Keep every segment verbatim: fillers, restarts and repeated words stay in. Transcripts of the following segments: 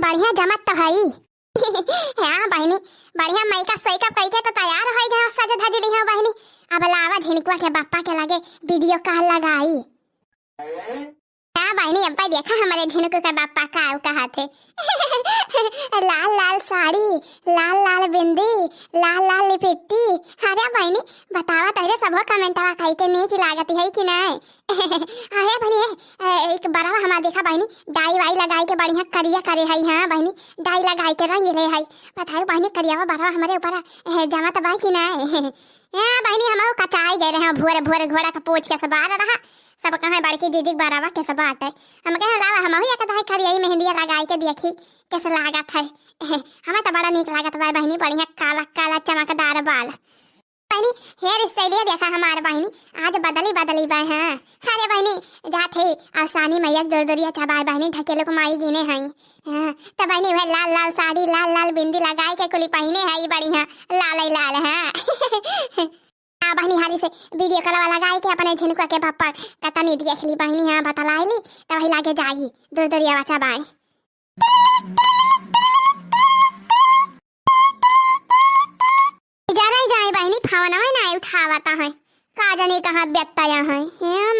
बढ़िया जमत तो हई। हाँ बहिनी, बढ़िया makeup सेकअप कइके तो तैयार होइ गए, सज धज रही हो बहिनी। अब लावा झिनकुआ के बापा के लगे video call लगाई। हाँ बहिनी, अब देखा हमरे झिनकू के बापा का कहत है। लाल लाल साड़ी, लाल लाल बिंदी, लाल लाल लिपिट्टी। अरे बहिनी, बतावा तहरे सबहो कमेंटवा कइके नीक लागत है कि नहीं? अरे बहिनी, ए, ए, एक बरवा हमार देखा बहिनी, डाई वाई लगाई के बढ़िया करिया करे है। हाँ बहिनी, डाई लगाई के रंग ले है। बताओ बहिनी, करियावा बरवा हमरे ऊपर, ए, जमत बा कि नहीं? हाँ बहिनी, हम कचाई गए रहे भोर भोर, घोड़ा का पोछिया से बार रहा। सब कहे बड़की दीदी के बरवा कैसे बाटे। हम कहे लावा हमहू एक दाई करिया मेहंदिया लगाई के देखी कैसे लागत है। हमें तो बड़ा नीक लागत बा बहिनी, बढ़िया काला काला चमकदार बाल। बहिनी, hair style देखा हमार बहिनी, आज बदली बदली बा। हाँ, अरे बहिनी, जात है अवसानी मैया के दुरदुरिया चबाए बहिनी, ढकेलुक माई गिने हई। हाँ, तो बहिनी वह लाल लाल साड़ी, लाल लाल बिंदी लगाई के कुली पहिने है, बढ़िया लाल ही लाल। हाँ। आ बहिनी, हाली से video call वाला लगाई के अपने झिनकुआ के बापा का तनी देख ली बहिनी, हाँ बतलाई ली, तो वही लागे जाई दुरदुरिया चबाए। जरा ही जाए बहिनी, फोनवा ना उठावता है, का जाने कहाँ बेत्ता है, है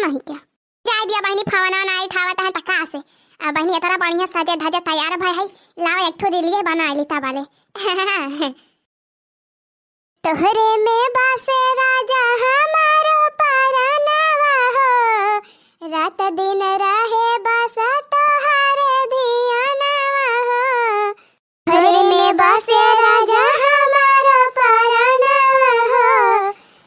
नहीं क्या? जाए दिया बहिनी, फोनवा ना उठावता है त का से। अब बहिनी इतना बढ़िया सजे धजे तैयार भय है, लाओ एक ठो रीलिये बनाए ली तबाले। तोहरे में बसे राजा हमारो परनवा हो, रात दिन रहे बस तोहरे धियानवा हो। तोहरे में बसे राजा हमारो परनवा हो,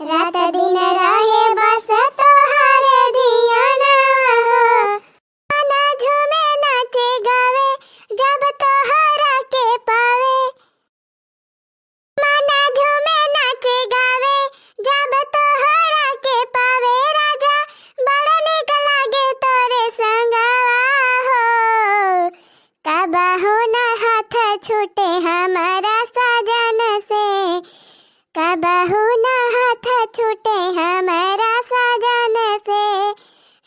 रात दिन रहे बस तोहरे धियानवा हो। मना झूमे नाचे गावे जब तोहरा के पावे। मना झूमे नाचे गावे जब तोहरा के पावे राजा, बड़ा नीक लागे तोरे संगवा हो। कबहू न हाथ छूटे हमारा साजन से, कबहू न हाथ छूटे हमारा साजन से,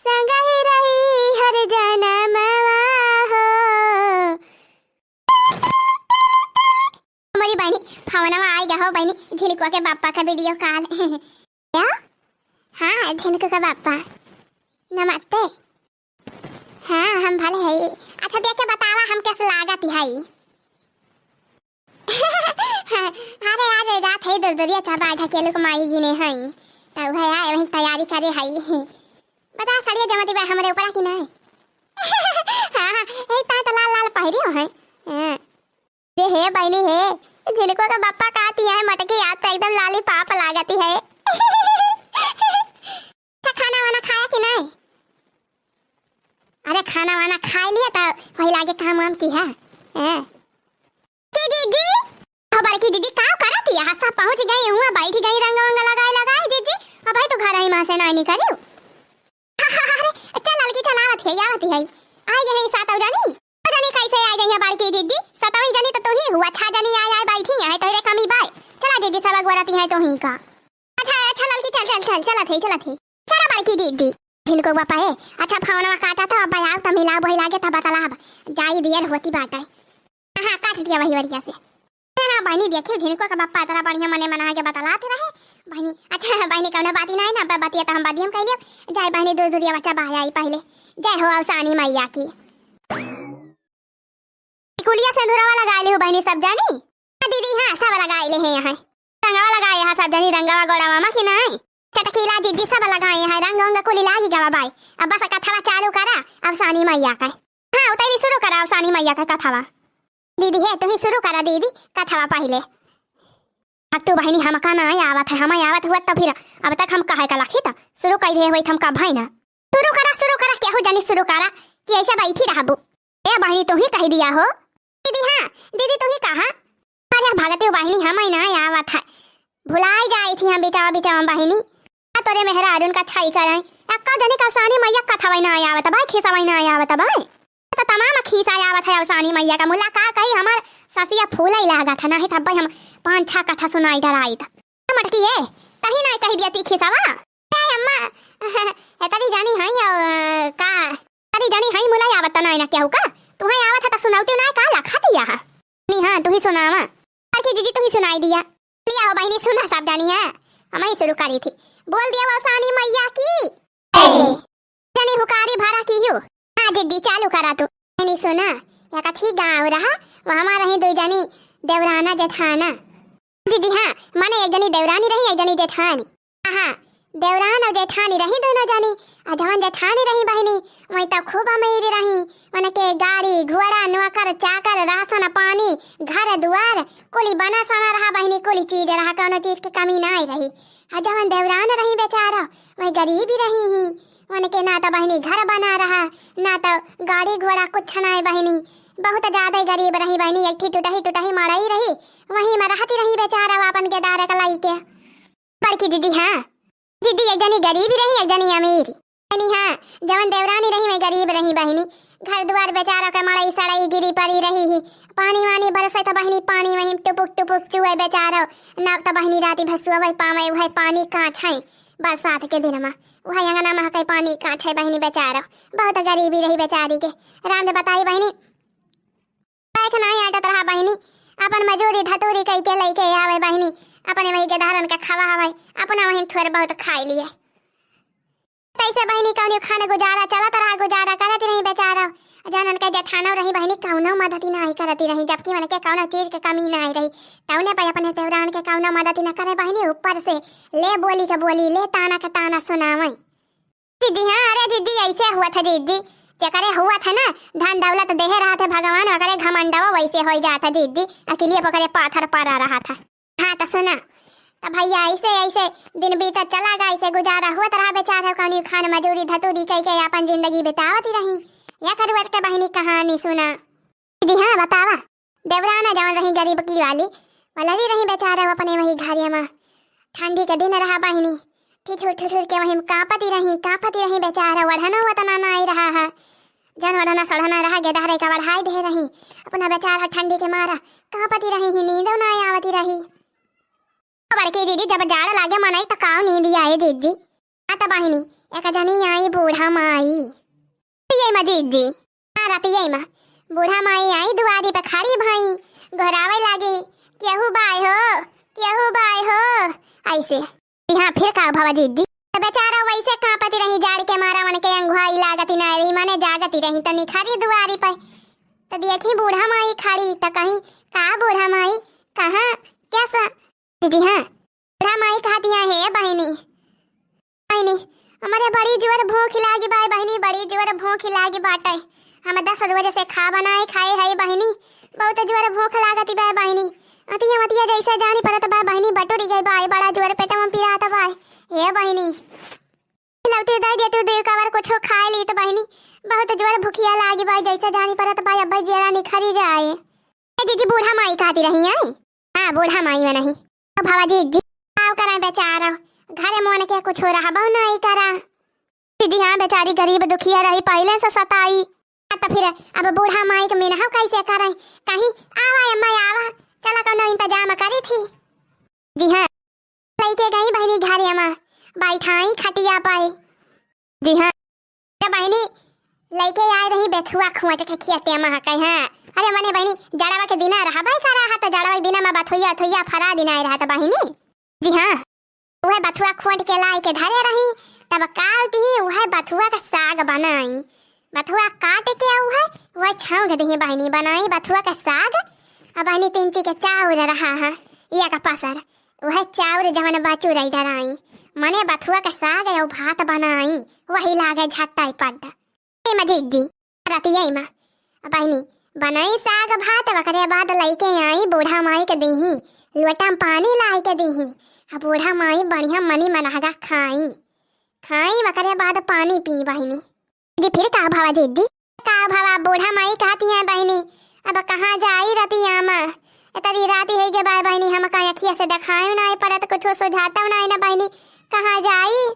संगही रही हर जनमवा हो। मोरी बहिनी, फोनवा आई गया हो बहिनी, झिनकुआ के बापा का video call। क्या? हाँ, झिनकू का बापा। नमस्ते। हाँ, हम भले हई। अच्छा, देख के बतावा, हम कैसे लागत हई? अरे, आज रात है, दुरदुरिया चबाए ढकेलुक माई गिने हई। त उहे आए, वही तैयारी करे हई। बता, सड़िया जमती बा हमरे ऊपर कि नहीं? हाँ, हाँ, यही ताई तो लाल लाल पहिरी हो है। हाँ। रे हे बहिनी हे, झिनकू का बापा कहती है मटकी, आज तो एकदम lollipop लागती है। अच्छा, खाना वाना खाया कि नहीं? अरे, खाना वाना खाई लिया तो वही लागे काम वाम की है। हैं? की दीदी, हो बड़की दीदी, का करत हिया? सब पहुँच गई हुआ, बैठ गई रंग वंग लगाए लगाए दीदी। अब भाई तू घर ही माँ से नहीं निकलियो। अरे, चल ललकी, चल आवत है, आवत है। आई गई सातौ जानी। जानी कैसे आ गई है बड़की दीदी, सतवीं जनी तो तू ही हुआ, छह जनी आए आए बैठी है, तोहरे कमी बाय। चला दीदी, सब अगुआ रहती है तू ही का। अच्छा, अच्छा ललकी, चल, चल, चल, चलत है, चलत है। चला बड़की दीदी। झिनकू बापा है, अच्छा फोनवा काटा तो अब आओ तो मिलाओ, वही लागे तो बतलाब। जाई दियर होती बाटे। हाँ, हाँ, काट दिया वही वरिया से। हाँ, हाँ, बहिनी, देखियो, झिनकू का बापा इतना बढ़िया मने मना के बतलाते रहे। बहिनी, अच्छा, बहिनी, कौनो बात ही नहीं ना, ब-, बतिया तो हम बदियम कह लियो। जाए बहिनी, दूर दूरिया बच्चा बाहर आई पहले। जय हो अवसानी मैया की। टिकुलिया सिंदूरवा लगाए ले हो बहिनी सब जानी? हाँ दीदी, हाँ, सब लगाए ले हैं यहाँ। रंगवा लगाए हैं सब जानी, रंगवा गोड़ा मामा की नहीं। चटकीला जीजी सब लगाए हैं, रंग उंग कुली लागी गवा बाई। अब बस कथवा चालू करा, अवसानी मैया का। हाँ, उतरी शुरू करा अवसानी मैया का कथवा। दीदी हे, तुही शुरू करा दीदी, कथवा पहिले। अब तू बहिनी हमका ना आवत है, हम आवत हुआ तो फिर अब तक हम कहे का लखी था, शुरू कर दिए हुई हम का भाई ना। शुरू करा, शुरू करा, केहू जानी शुरू करा कि ऐसे बैठी रहबू। ए बहिनी, तुही कह दिया हो। दीदी हाँ, दीदी तुही कहा। अरे भगते बहिनी, हम ही ना आवत है, भुलाई जाई थी हम बिचावा बिचावा बहिनी। आ तोरे मेहरारून का छाई करई। अक्का जनी का अवसानी मैया कथवई ना आवत बाय, खिसवई ना आवत बाय। त तमाम खीसा आवत है अवसानी मैया का। मुला का कही, हमार ससिया फूलई लागत है, नाही तब हम पाँच छह कथा सुनाई डराई त। मटकी ए, कहीं ना कही दिया ती खिसवा। ए अम्मा, एतरी जानी हई अउ का? एतरी जानी हई मुला आवत ना, ना केहू का? तुहैं आवत है त सुनौती नाहीं का लखत या है। नी हाँ, तुही सुनावा। बड़की जिज्जी तुही सुनाई दिया। लिया हो बहिनी, सुना सब जानी है। हमही सुरु करी थी। बोल दिया वसानी मइया की। जनी हुकारी भरा की यू। हाँ जिज्जी, चालू करा तू। बहिनी सुना, एक अठी गाँव रहा, वहमा रही दुइ जनी देवराना जेठाना। जिज्जी हाँ, मने एक जनी देवरानी रही, एक जनी जेठानी। हाँ, देवरान अउ जेठानी रही दुनो जनी। अ जवन जेठानी रही बहिनी, वही त खूब अमीर रही। उनके गाड़ी, घोड़ा, नौकर, चाकर, राशन, पानी, घर, दुआर, कुली बना सना रहा बहिनी, कुली चीज रहा, कउनो चीज के कमी नाहीं रही। अ जवन देवरान रही बेचारा, वही गरीबी रही ही। उनके ना त बहिनी घर बना रहा, ना त गाड़ी घोड़ा कुछ नाहीं बहिनी। बहुत ज्यादा गरीब रही बहिनी, एक ठी टुटही टुटही मड़ई रही, वही मा रहती रही बेचारा आपन गेदारे क लइके। बड़की जिज्जी हाँ। जिज्जी एक जनी गरीबी रही, एक जनी अमीर। बहिनी हाँ, जवन देवरानी रही, वही गरीब रही बहिनी। घर दुआर बेचारा के मड़ई सड़ई गिरी परी रही ही। पानी वानी बरसे त बहिनी, पानी वही टुपुक टुपुक चुए बेचारा। ना त बहिनी राती भर सोवै पावे, उहै पानी काछै। बरसात के दिन मा उहै अंगना मा कई पानी काछै बहिनी बेचारा। बहुत गरीबी रही बेचारी के। राम दे बताई बहिनी, पैख नाहीं आटत रहा बहिनी, आपन मजूरी धतूरी कइके लइके आवे बहिनी, अपने वही गेदहरन के खवावे, अपना वही थोर बहुत खाई लिए। तैसे बहिनी कउनो खान गुजारा चलत रहा, गुजारा करत रही बेचारा। जौन उनके जेठानो रही बहिनी, कउनो मदद नाहीं करती रही, जबकि उनके कउनो चीज के कमी नाहीं रही। तउने पे अपने देवरान के कउनो मदद न करे बहिनी, ऊपर से ले बोली के बोली, ले ताना के ताना सुनावे। जिज्जी हाँ, अरे जिज्जी, ऐसे हुआ था जिज्जी, जेकरे हुआ था ना, धन दौलत देहे रहा था भगवान, ओकरे घमंडवा वैसे होइ जात है जिज्जी, अकिलिए पर ओकरे पाथर पड़ा रहा था। हाँ तो सुना, तो भैया ऐसे ऐसे दिन बीतत चला गा, ऐसे गुजारा होत रहा बेचारा, कौनी खान मजूरी धतूरी कई के आपन जिंदगी बितावत ही रही। या करुअर के बहिनी कहानी सुना। जी हाँ बतावा। देवराना जवन रही गरीब की वाली, वलरी रही बेचारा अपने वही घरे मा। ठंडी के दिन रहा बहिनी, ठिठुर ठिठुर के वही कांपती रही, कांपती रही बेचारा, ओढ़नो ओतना नाई रहा है। जन ओढ़ना सढ़ना रहा, गेदहरे का ओढ़ाई दे रही, अपना बेचारा ठंडी के मारा कांपती रही ही, नींदो नाई आवती रही। बड़की जिज्जी, जब जाड़ लागे मनई त काव नींद आए जिज्जी। आ त बहिनी, एक जनी आई बूढ़ा माई। ये मा जिज्जी। आ रतिये मा बूढ़ा माई आई दुआरी पे खड़ी भई, गोहरावे लागी, "केहू बाय हो, केहू बाय हो?" ऐसे। जी हाँ, फिर का भवा जिज्जी? त बेचारा वैसे कांपती रही, जाड़ के मारा उनके अंगुहाई लागती ना रही, माने जागती रही, त निखरी दुआरी पे। त देखी बूढ़ा माई खड़ी, त कहीं, "का बूढ़ा माई, कहाँ, कैसा?" जी हाँ, बूढ़ा माई कहतिया, "हे बहिनी, बहिनी, हमरे बड़ी जोर भूख लागी बा बहिनी, बड़ी जोर भूख लागी बाटे। हम दस रोज से खा बनाए खाए है बहिनी, बहुत जोर भूख लागती बा बहिनी। अतिया मतिया जैसे जानी पड़त बा बहिनी, बटुरी गई बा, बड़ा जोर पेटवा पिरात बा। हे बहिनी, लौटे दे दे तू दे कवर कुछ खाए ली त बहिनी, बहुत जोर भूखिया लागी बा, जैसे जानी पड़त बा, अब जेरा निखरी जाए।" ए जिज्जी, बूढ़ा माई कहती रही है। हाँ, बूढ़ा माई में नहीं। तो भवा जिज्जी, काव करें बेचारा, घरे मोन के कुछ हो रहा बहु नहीं करा। जिज्जी हाँ, बेचारी गरीब दुखिया रही, पहले से सताई। हाँ, तो फिर अब बूढ़ा माई के मिनहा कैसे करें? कहीं, "आवा अम्मा, आवा, चला कौनो इंतजाम करी थी।" जी हाँ, लइके गई बहिनी घरे मा, बैठाई खटिया पाए। जी हाँ, तो बहिनी लइके आए रही बथुआ खोंट के खेते मा कहे, हाँ। अरे मने बहिनी, जड़वा के दिना रहबे करा है, तो जड़वा के दिना मा बथुआ, थुआ फरा दिन आए रहा तो बहिनी। जी हाँ, उहे बथुआ खोंट के लाई के धरे रही, तब काव की उहे बथुआ का साग बनाई। बथुआ काट के उहे, उहे छौंक दिही बहिनी, बनाई बथुआ का साग। अब बहिनी तीन ची के चाउर रहा है, या का पसर, उहे चाउर जवन बचुरई डराई, मने बथुआ के साग अउ भात बनाई, वही लागे झट्टा पड्डा। ए मा जिज्जी, रतिया मा, बहिनी, बनाई साग भात, ओकरे बाद लइके आई बूढ़ा माई के दीही, लोटा में पानी लाई के दीही, आ बूढ़ा माई बढ़िया मनी मनहगा खाई, खाई ओकरे बाद पानी पी बहिनी। जी, फिर का भवा जिज्जी? का भवा, बूढ़ा माई कहती हैं बहिनी, अब कहाँ जाई रतिया मा? इतनी राती है गे बाय बहिनी, हम का अखिया से देखायो ना परत, कुछ सुझाता ना ना बहिनी, कहाँ जाई?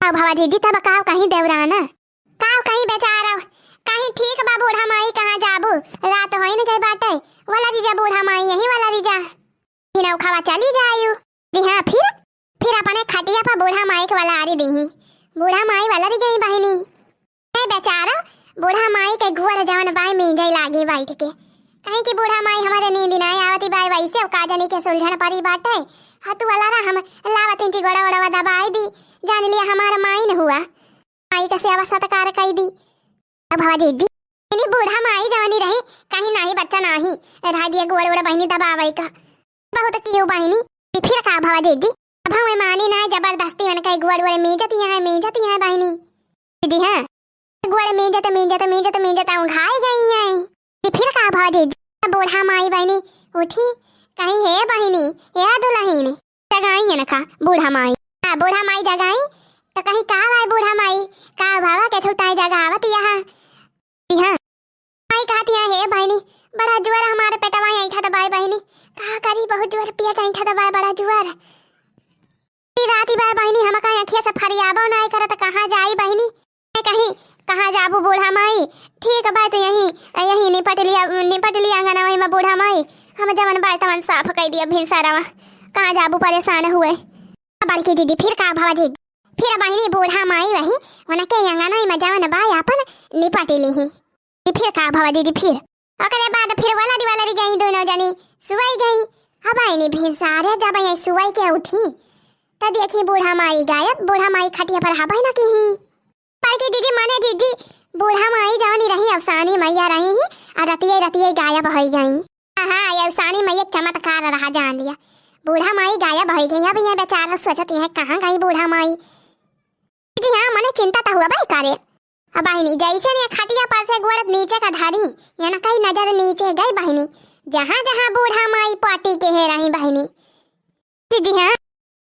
का भवा जिज्जी, तब का कहीं देवराना? का कहीं बेचारा, कहीं ठीक बा बूढ़ा माई, कहाँ जाबू? रात होइन गई बाटे, वाला जीजा बूढ़ा माई यही वाला जीजा। हिनौ खावा चली जायु। जी हाँ, फिर, फिर अपने खटिया पर बूढ़ा माई के वाला आरी दीही। बूढ़ा माई वाला री गई बहिनी। ए बेचारा, बूढ़ा माई के गोड़ जवन बाय मीजै लागी बैठ के। कहीं कि बूढ़ा माई हमरे नींद नाय आवती बाय, वैसे का जाने के सुलझन परी बाटे। हतु वाला रा हम लावत इंची गोड़ा वोड़ा दबाई दी, जान लिया हमार माई न हुआ। माई का सेवा सत्कार कई दी। अब भवा जिज्जी, इनी बूढ़ा माई जवनी रही, कहीं नाही बच्चा नाही, रह दिया गोड़ वोड़ बहिनी दबावै का। बहुत कियो बहिनी, कि फिर का भवा जिज्जी, अब हम मानी ना, जबरदस्ती उनका गोड़ वोड़ मीजत यहाँ, मीजत यहाँ बहिनी। जिज्जी हाँ, गोड़ मीजत, मीजत, मीजत, मीजत औंघाई गई हैं। कि फिर का भवा जिज्जी, बूढ़ा माई बहिनी उठी, कहीं हे बहिनी, हे दुलहिन, जगाई इनका बूढ़ा माई। हाँ, बूढ़ा माई जगाई, तो कहीं का बाय बूढ़ा माई, का भवा के थुताई जगावत यहाँ। जी हाँ, माई कहती है, हे बहिनी, बड़ा जुअर हमारे पेटवा ऐंठत बाय बहिनी, का करी, बहुत जुअर पियत ऐंठत बाय, बड़ा जुअर। ई राती बाय बहिनी, हमका अखिया से फरियाबो नाय करत, कहाँ जाई बहिनी? मैं कहीं, कहाँ जाबू बूढ़ा माई? ठीक बाय, तो यहीं, यहीं निपट लिया, निपट लिया अंगनवा में बूढ़ा माई। हम जवन बाय तवन साफ कई दिया भिनसरवा। कहाँ जाबू, परेशान हुए। बड़की जिज्जी, फिर का भवा जिज्जी? फिर बहिनी बूढ़ा माई वही उनके अंगनवा में जवन बाय आपन निपट लिही। जी फिर का भवा जिज्जी फिर? ओकरे बाद फिर वलरी वलरी गई दोनों जनी, सुवई गई। अब आईनी भिनसारे जब ये सुवई के उठी, त देखी बूढ़ा माई गायब, बूढ़ा माई खटिया पर हबे न किही। बड़की जिज्जी मने जिज्जी, बूढ़ा माई जवनी रही अवसानी मैया रही ही, आ रतिये रतिये गायब होई गई। हाँ, ये अवसानी मैया चमत्कार रहा जान लिया। बूढ़ा माई गायब होई गई। अब ये बेचारा सोचत है कहाँ गई बूढ़ा माई। जी हाँ, मने चिंता त हुआ भाई करे। अब बहिनी, जैसे ने खटिया पर से गोड़ नीचे का धरी, इनकई नजर नीचे गई बहिनी, जहाँ जहाँ बूढ़ा माई पाटी के हे रही बहिनी। जी, जी हाँ,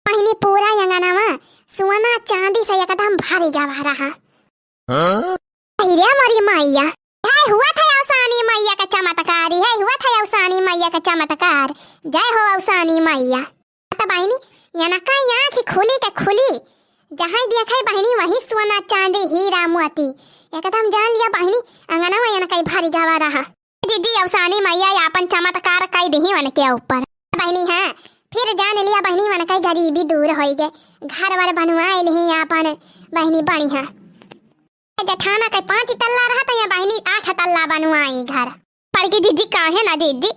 बहिनी पूरा अंगनवा सोना चांदी से एकदम भरी गवा रहा। हाँ? अरे रे मोरी मैया, जय हुआ था अवसानी मैया का चमत्कार, जय हुआ था अवसानी मैया का चमत्कार, जय हो अवसानी मैया। त बहिनी, इनका आँख खुली के खुली, जहाँ देखै बहिनी वही सोना चांदी हीरा मोती, एकदम जान लिया बहिनी, अंगनवा इनका भरी गवा रहा। जिज्जी अवसानी मैया आपन चमत्कार कई दिही उनके ऊपर। बहिनी हाँ, फिर जान लिया बहिनी उनका गरीबी दूर होई गए, घर वर बनवाए लिही आपन बहिनी बढ़िया। जेठाना के पाँच तल्ला रहा त ये बहिनी आठ तल्ला बनवाई घर। बड़की जिज्जी काहे ना जिज्जी।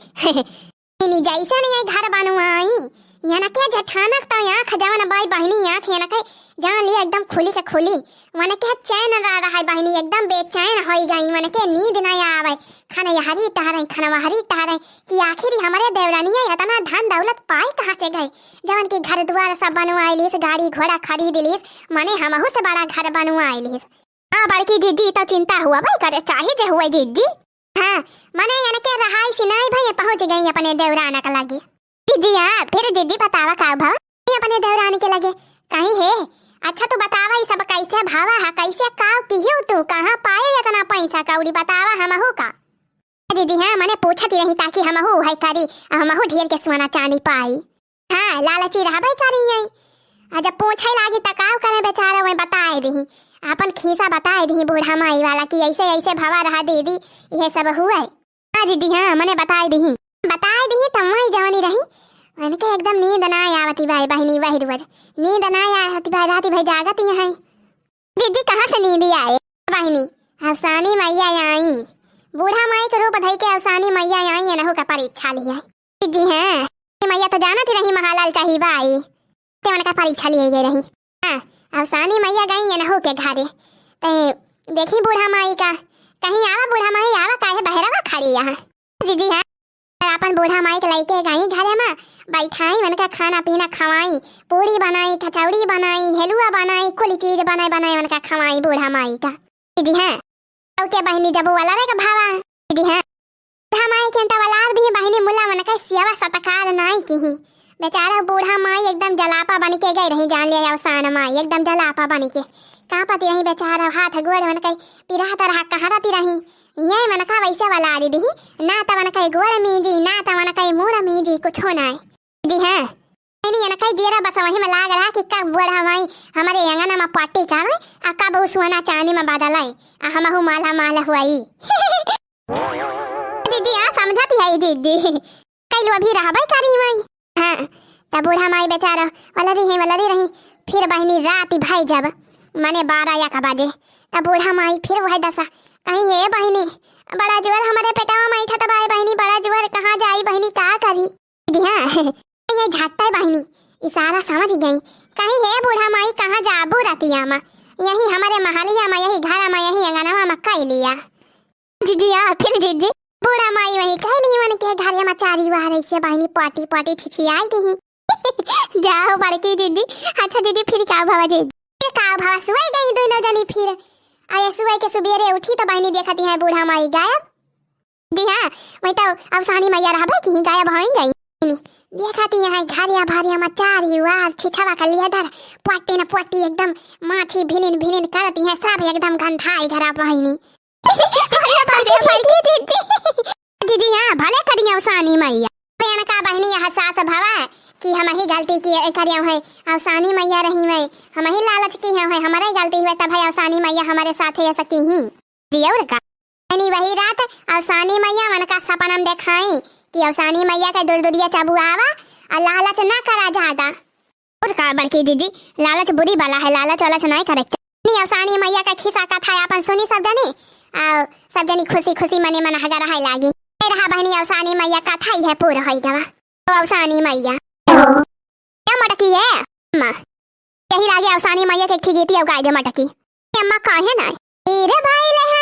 इनी जैसे नहीं ये घर बनवाई, इनके जेठानक त आँख जवन बाई बहिनी आँख इनके जान लिया एकदम खुली के खुली। उनके चैन ना रहा है बहिनी, एकदम बेचैन होई गई, उनके नींद ना आवे। खनवहरी टहरे, खनवहरी टहरे कि आखिर हमरे देवरानिया इतना धन दौलत पाई कहाँ से गए, जवन की घर दुआर सब बनवाई लिस, गाड़ी घोड़ा खरीद लिस, मने हमहू से बड़ा घर बनवाई लिस। हाँ बड़की जिज्जी, तो चिंता हुआ भाई करे, चाहे जे हुए जिज्जी। हाँ, मने इनके रहाई सिनाई भाई पहुँच गई अपने देवराना के लगे। जिज्जी हाँ, फिर जिज्जी बतावा का भवा अपने देवरानी के लगे? कहीं हे, अच्छा तू बतावा ई सब कैसे भवा है, कैसे काव किहियो तू, कहाँ पाए इतना पैसा कौड़ी, बतावा हमहू का। जिज्जी हाँ, मने पूछत ही रही ताकि हमहू है करी, हमहू ढेर के सोना चांदी पाई। हाँ, लालची रहबे करी है। आ जब पूछे लागी त काव करे बेचारा, वही बताए दिही, आपन खीसा बताए दिही बूढ़ा माई वाला कि ऐसे ऐसे भवा रहा दीदी, ये सब हुए। हाँ जिज्जी हाँ, मने बताए दिही, बताए दिही त वही जवनी रही, उनके एकदम नींद ना आवती बाई बहिनी, वही रोज नींद ना आवती बाई, राती भर जागत ही है। जिज्जी कहाँ से नींद आए बहिनी, अवसानी मैया आई, बूढ़ा माई के रूप धई के अवसानी मैया आई, इनहू का परीक्षा लिया। जिज्जी हाँ, ये मैया तो जानत ही रही महालाल चाही बाई, ते उनका परीक्षा लिए गए रही। हाँ, अवसानी मैया गई इनहू के घरे, ते देखी बूढ़ा माई का, कहीं आवा बूढ़ा माई आवा, काहे बहरवा खड़ी यहाँ। जिज्जी हाँ, आपन बूढ़ा माई के लइके गई घरे में, बैठाई उनका खाना पीना खवाई, पूरी बनाई, कचौड़ी बनाई, हलुआ बनाई, कुल चीज बनाई बनाई उनका खवाई बूढ़ा माई का। जिज्जी हाँ, ओके बहिनी जब वलरे का भावा। जिज्जी हाँ, बूढ़ा माई के अंता वलार दी बहिनी मुला उनका सेवा सत्कार नाई किही। बेचारा बूढ़ा माई एकदम जलापा बन के गई रही, जान लिया अवसान माई एकदम जलापा बन के कांपती रही बेचारा, हाथ गोड़ उनके पिरात रहा, कहरती रही। ये मन का वैसे वाला दीदी, ना त मन कई गोड़ मीजी, ना त मन कई मुड़ मीजी, कुछो ना। जिज्जी हाँ, नहीं इनका जीरा बस वही में लाग रहा कि कब बूढ़ा माई हमरे अंगना में पार्टी करे, आ कब उ सोना चांदी में बदले, आ हमहू माला माल हुई। जिज्जी हाँ, समझत है जिज्जी, कई लो अभी रहबे करी माई। हाँ, तब बूढ़ा माई बेचारा वलरी ही वलरी रही। फिर बहिनी रात भई जब मने बारह एक बजे, तब बूढ़ा माई फिर वही दशा, कहीं हे बहिनी, बड़ा जुअर हमरे पेटवा में ऐठत बाय बहिनी, बड़ा जुअर कहाँ जाई बहिनी, का करी? दीदी हाँ, ये झट्टा बहिनी, इशारा समझ गई। कहीं हे बूढ़ा माई कहाँ जाबू रतिया में, यही हमरे महलिया में, यही घरा में, यही अंगनवा में कई लिया। जीजी, आ फिर जीजी, बूढ़ा माई वही कहली मन के घरे में चारी वार ऐसे बहिनी पाटी पाटी ठिठियाई दही। जाओ बड़की जीजी। अच्छा जीजी, फिर का भवा जीजी? ये का भवा, सुई गई दोनों जनी फिर। अरे सुई के सुबेरे उठी तो बहिनी देखती है बूढ़ा माई गायब। जी हाँ, वही तो अवसानी मैया रहबे की गायब हो जाई। देखती है घरिया भरिया में चारी वार छिछवा का लिया धर, पाटी न पाटी एकदम माछी भिनिन भिनिन करती है, सब एकदम गंधाई घरा बहिनी। अरे बड़की जीजी। जीजी हाँ, भले करी अवसानी मैया। बयान का बहिनी यह सास भवा कि हम ही गलती की करिया है, अवसानी मैया रही है, हम ही लालच की है, हमारे गलती हुए तब है अवसानी मैया हमारे साथ ऐसा की ही। जी और का? बहिनी वही रात अवसानी मैया मन का सपना में देखाई कि अवसानी मैया के दुलदुलिया चबुआवा और लालच ना करा ज्यादा। और का बड़की जीजी, लालच बुरी बला है, लालच वालच नहीं करे के चाही। नी अवसानी मैया का खिस्सा कथा अपन सुनी सब जनी, आ सब जनी खुशी खुशी मने मन हगा रहे लागी। ए रहा बहिनी अवसानी मैया कथा ही है पूरा होई गवा। तो अवसानी मैया। क्या मटकी है? अम्मा। यही लागे अवसानी मैया के एक ठे गीती गाय दे मटकी। अम्मा काहे ना? ए रे भाई ले